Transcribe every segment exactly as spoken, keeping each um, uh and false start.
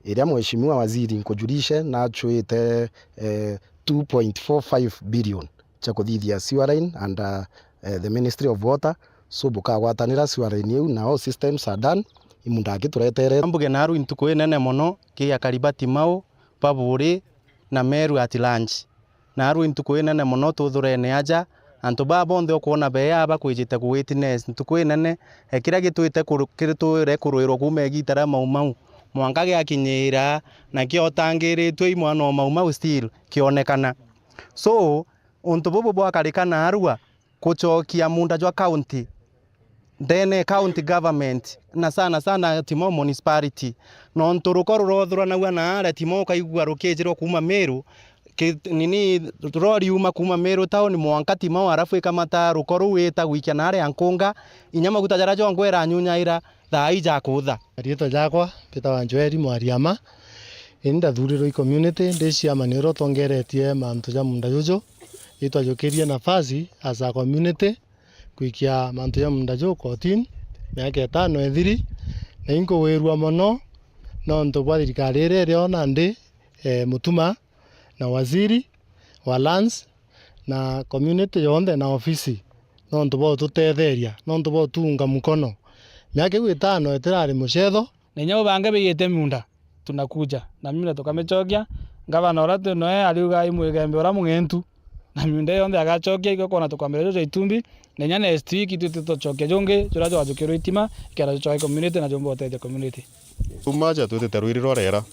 Iria Mheshimiwa Waziri nkujulishe nachwite, eh, two point four five billion cia kuthithia sewer line under, eh, the Ministry of Water. So bukagwatanira sewer line iu, na all systems are done, imundu akituretere. Mbuge naarua ntuku inene mono ki akari ba Timau, ba Buuri na Meru at large. Naarua ntuku inene mono tuthurene aja, antu baa bonthe ukwona bee aa bakwijite ku witness ntuku inene, eh, kiria gitwite kuru-, gitwire kuruirwa kuuma igiita ria Mau Mau mwanka giakinyiira, na kiotangiritue i mwana o Mau Mau still kionekana. So, untu bubu bwakarika naarua, kucokia muunda jwa county ndene county government, na sana sana Timau municipality, nontu ruko rurothuranaua na aria Timau ukaigua rukijirwa kuuma Meru, ki-, nini, rori yuma kuuma Meru town mwanka Timau, arafu ikamata ruko ruu ita gwikia na aria nkunga, inya maguta jaria jongwa iranyunyaira thaa ii ja kuutha. Riitwa jakwa mbitagwa Joeli Mwariama. Ini ndathurirwe i community ndi chairman uria utongeretie mantu ja muunda juju, itwajukirie nafasi as a community gwikia mantu ja muunda juu kotini miaka itano ithiri, na inkugwirua mono nontu bwa thirikari iria iriona ndi, eh, Mutuma na waziri wa lands na community yonthe na ofisi, nontu bwa ututetheria, nontu bwa utuunga mukono. Miaka iu itano itirari mucetho. Na inya bo bangi baiyite miunda, tunakuja na miunda tukamicokia. Ngavana uria twi noe ariuga i mwigembe uria mung'entu, na miunda iyo yonthe agacokia, igo kwona tukwambiriria juju Itumbi, na inya next week itwi tutocokia jungi juria jwajukirwe itima, ikenda jucoke community na jumba utethia community. Tumaja twitite rwiri rwa rera.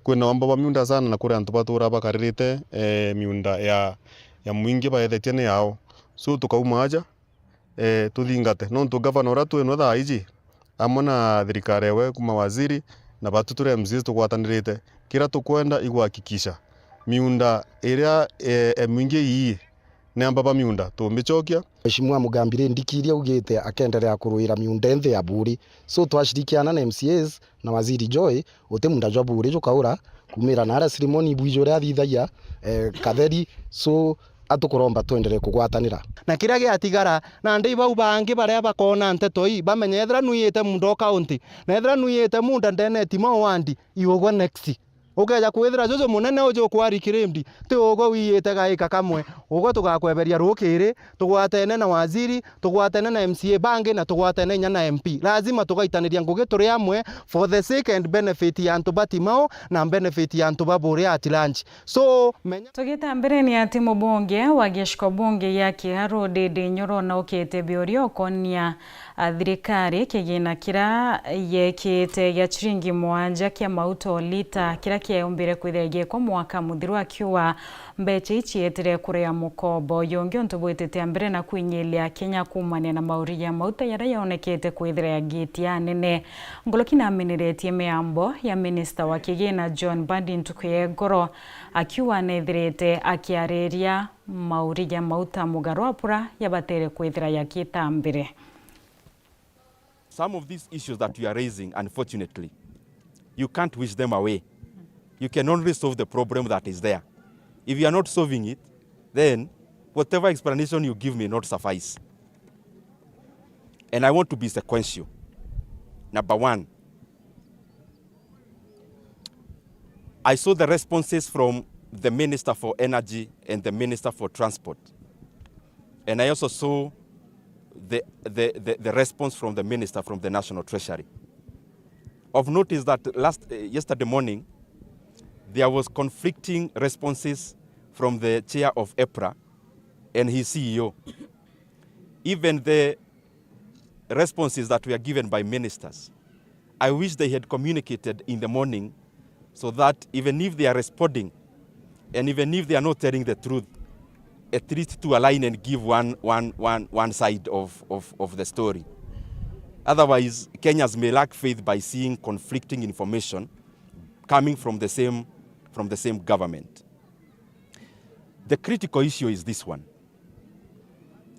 Kwina wamba bwa miunda sana na kuri antu batura bakaririte, eh, miunda ya, ya mwingi baethetie ni yao. So tukauma aja, eh, tuthingate. Nontu gavana uria twi nwe thaa iji, amwe na thirikari ewe kuma waziri, na batu turi M C As tugwatanirite. Kiria tukwenda i gwakikisha miunda iria, eh, eh, mwingi ii, ni amba ba miunda tumicokia. Mheshimiwa Mugambi ri ndiki iria augite akenderea kuruira miunda inthe ya Buuri. So twashirikiana na M C As na waziri Joy, uti muunda jwa Buuri jukaura, kumira na aria ceremony ibwiji uria athithagia, eh, Katheri. So atukuromba twenderee kugwatanira. Na kiria giatigara, nandi bau bangi baria bakona nteto ii, bamenye ethira nuiyite muunda o county, na ethira nuiyite muunda ndene Timau ward, iugwe next. Ukeja kwithira juju munene uju ukwari kirindi, ti ugwe wiyite gaika kamwe, ugwe tugakweberia rukiri, tugwatene na waziri, tugwatene na M C A bangi, na tugwatene inya na M P. Lazima tugaitaniria ngugi turi amwe for the sake and benefit ya antu ba Timau na benefit ya antu ba Buuri at large. So, menya. Tugita mbere ni ati mubunge wa giciko bunge gia Kiharu Ndindi Nyoro naukite biuria ukonia a thirikari kigina kiria yekite gia ciringi mwanja kia mauta o lita kiria kieombire kwithira giekwa mwaka muthiru, akiuga mbeca ii cietire kuria mukombo. Uyu ungi untu bwitite mbere na kwinyilia Kenya kuumania na mauri ja mauta jaria yonekete kwithira ya giti ya anene. Nkuruki nameneretie miambo ya minista wa kigina John Mbadi ntuku ya igoro, akiuga nethirite akiariria mauri ja mauta mugaru apura yabatere kwithira yakita mbere. Some of these issues that you are raising, unfortunately, you can't wish them away. You can only solve the problem that is there. If you are not solving it, then whatever explanation you give may not suffice. And I want to be sequential. Number one, I saw the responses from the Minister for Energy and the Minister for Transport. And I also saw the, the, the, the response from the Minister from the National Treasury. Of note is that last, uh, yesterday morning, there was conflicting responses from the chair of EPRA and his C E O. Even the responses that were given by ministers, I wish they had communicated in the morning so that even if they are responding and even if they are not telling the truth, at least to align and give one, one, one, one side of, of, of the story. Otherwise, Kenyans may lack faith by seeing conflicting information coming from the same, from the same government. The critical issue is this one.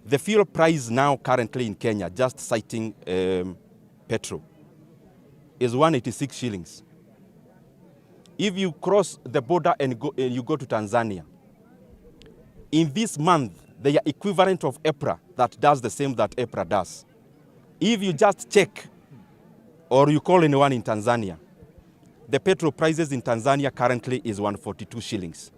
The fuel price now currently in Kenya, just citing, um, petrol, is one eighty-six shillings. If you cross the border and go, and you go to Tanzania, in this month, the equivalent of EPRA that does the same that EPRA does. If you just check or you call anyone in Tanzania, The petrol prices in Tanzania currently is one forty-two shillings.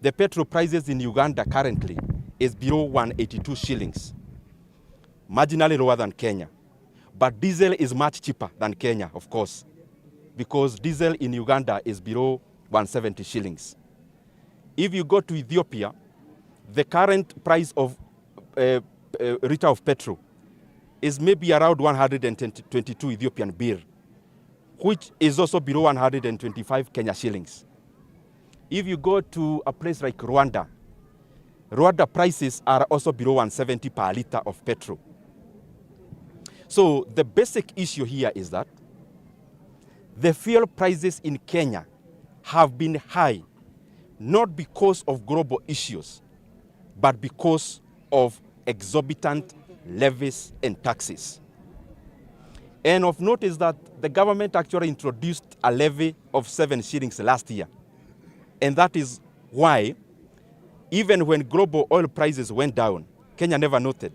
The petrol prices in Uganda currently is below one eighty-two shillings, marginally lower than Kenya. But diesel is much cheaper than Kenya, of course, because diesel in Uganda is below one seventy shillings. If you go to Ethiopia, the current price of uh, uh, liter of petrol is maybe around one hundred and twenty-two Ethiopian birr, which is also below one hundred and twenty-five Kenya shillings. If you go to a place like Rwanda, Rwanda prices are also below one seventy per liter of petrol. So the basic issue here is that the fuel prices in Kenya have been high, not because of global issues, but because of exorbitant levies and taxes. And of note is that the government actually introduced a levy of seven shillings last year. And that is why, even when global oil prices went down, Kenya never noted,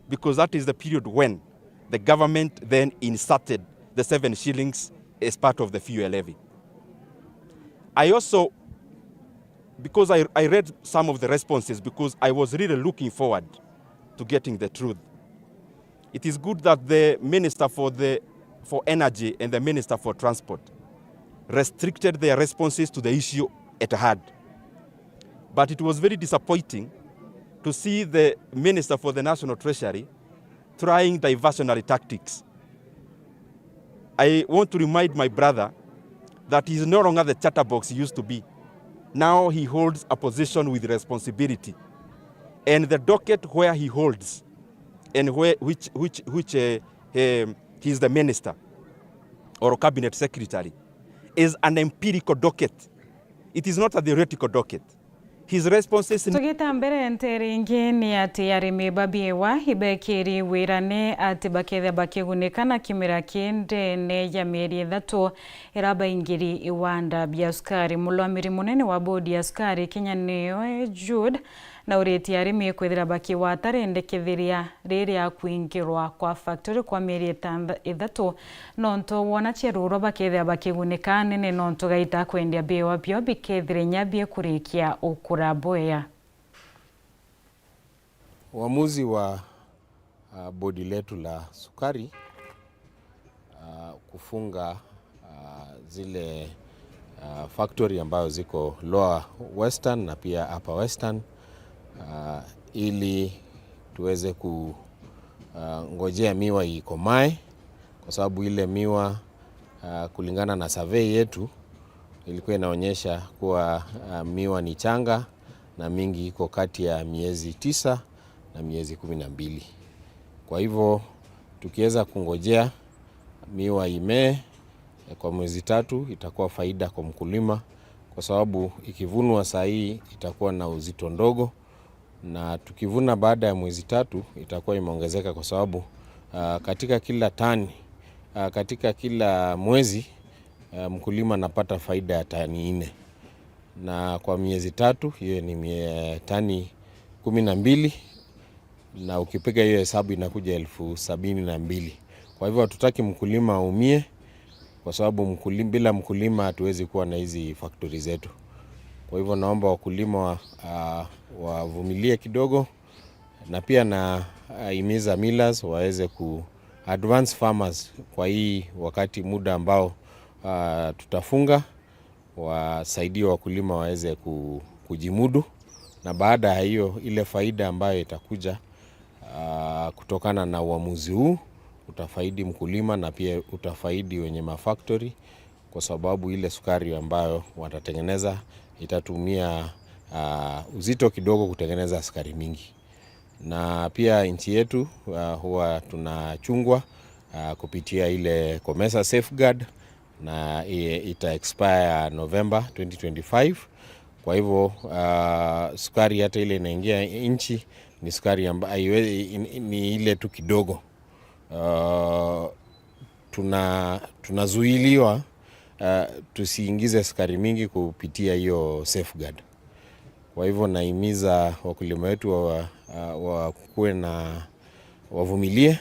because that is the period when the government then inserted the seven shillings as part of the fuel levy. I also, because I, I read some of the responses, because I was really looking forward to getting the truth. It is good that the Minister for the, for Energy and the Minister for Transport restricted their responses to the issue at hand. But it was very disappointing to see the Minister for the National Treasury trying diversionary tactics. I want to remind my brother that he is no longer the chatterbox he used to be. Now he holds a position with responsibility. And the docket where he holds and where, which, which, which, uh, um, he is the minister or cabinet secretary is an empirical docket. It is not a theoretical docket. His responses in Tugita mbere, nteere ingi ni ati arimi ba biewa ibekiri wirane ati bakethia bakigunika na kimera ki ndene ya mieri ithatu ira baingiri iwanda bia sukari. Mulwamiri munene wa bodi ya sukari Kenya niwe Jude na uritie arimi kwithira bakigwata rendekithiria riria kwingirwa kwa factory kwa mieri itantha-, ithatu, nontu wona ciarurwa bakethira bakigunika nene, nontu gaita kwendia biewa bio bikethire inya biekurikia ukura bwea. Uamuzi wa, ah, bodi letu la sukari, ah, kufunga, ah, zile, ah, factory ambayo ziko Lower Western na pia Upper Western, ah, ili tuweze ku, ah, ngojea miwa ikomae, kwa sababu ile miwa, ah, kulingana na survey yetu ilikuwa inaonyesha kuwa, ah, miwa ni changa na mingi iko kati ya miezi tisa na miezi kumi na mbili. Kwa hivyo tukiweza kungojea miwa imee, eh, kwa mwezi tatu, itakuwa faida kwa mkulima, kwa sababu ikivunwa saa hii itakuwa na uzito ndogo, na tukivuna baada ya mwezi tatu itakuwa imeongezeka, kwa sababu, ah, katika kila tani, ah, katika kila mwezi, ah, mkulima anapata faida ya tani nne, na kwa miezi tatu hiyo ni mie-, tani kumi na mbili, na ukipiga hiyo hesabu inakuja elfu sabini na mbili. Kwa hivyo hatutaki mkulima aumie, kwa sababu mkulim-, bila mkulima hatuwezi kuwa na hizi factory zetu. Kwa hivyo naomba wakulima wa, ah, wavumilie kidogo, na pia na, ah, himiza millers waweze ku advance farmers kwa hii wakati, muda ambao, ah, tutafunga, wasaidie wakulima waweze ku-, kujimudu, na baada ya hiyo ile faida ambayo itakuja, ah, kutokana na uamuzi huu utafaidi mkulima na pia utafaidi wenye mafactory, kwa sababu ile sukari ambayo watatengeneza itatumia, ah, uzito kidogo kutengeneza sukari mingi. Na pia nchi yetu, ah, huwa tunachungwa, ah, kupitia ile COMESA Safeguard, na i-, ita expire November twenty twenty-five. Kwa hivyo, ah, sukari hata ile inaingia nchi ni sukari amba-, haiwe-, ni ile tu kidogo. Ah, tuna-, tunazuiliwa, ah, tusiingize sukari mingi kupitia hiyo safeguard. Kwa hivyo nahimiza wakulima wetu wa, wa, wakuwe na, wavumilie,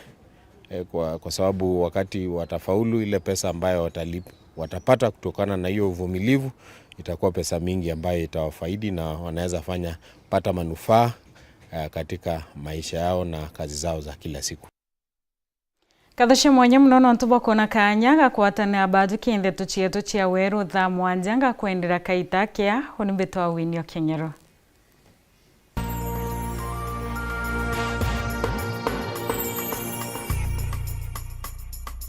eh, kwa, kwa sababu wakati watafaulu, ile pesa ambayo watalip-, watapata kutokana na hiyo uvumilivu, itakuwa pesa mingi ambayo itawafaidi na wanaweza fanya pata manufaa, eh, katika maisha yao na kazi zao za kila siku. Katho cia mwanya mono nontu bwa kwona kaanya ga kwatanira bathuki ndeto cietu cia weru thaa mwanja ngakwendera kaita kea, uni mbitwa Winnie Okenyero.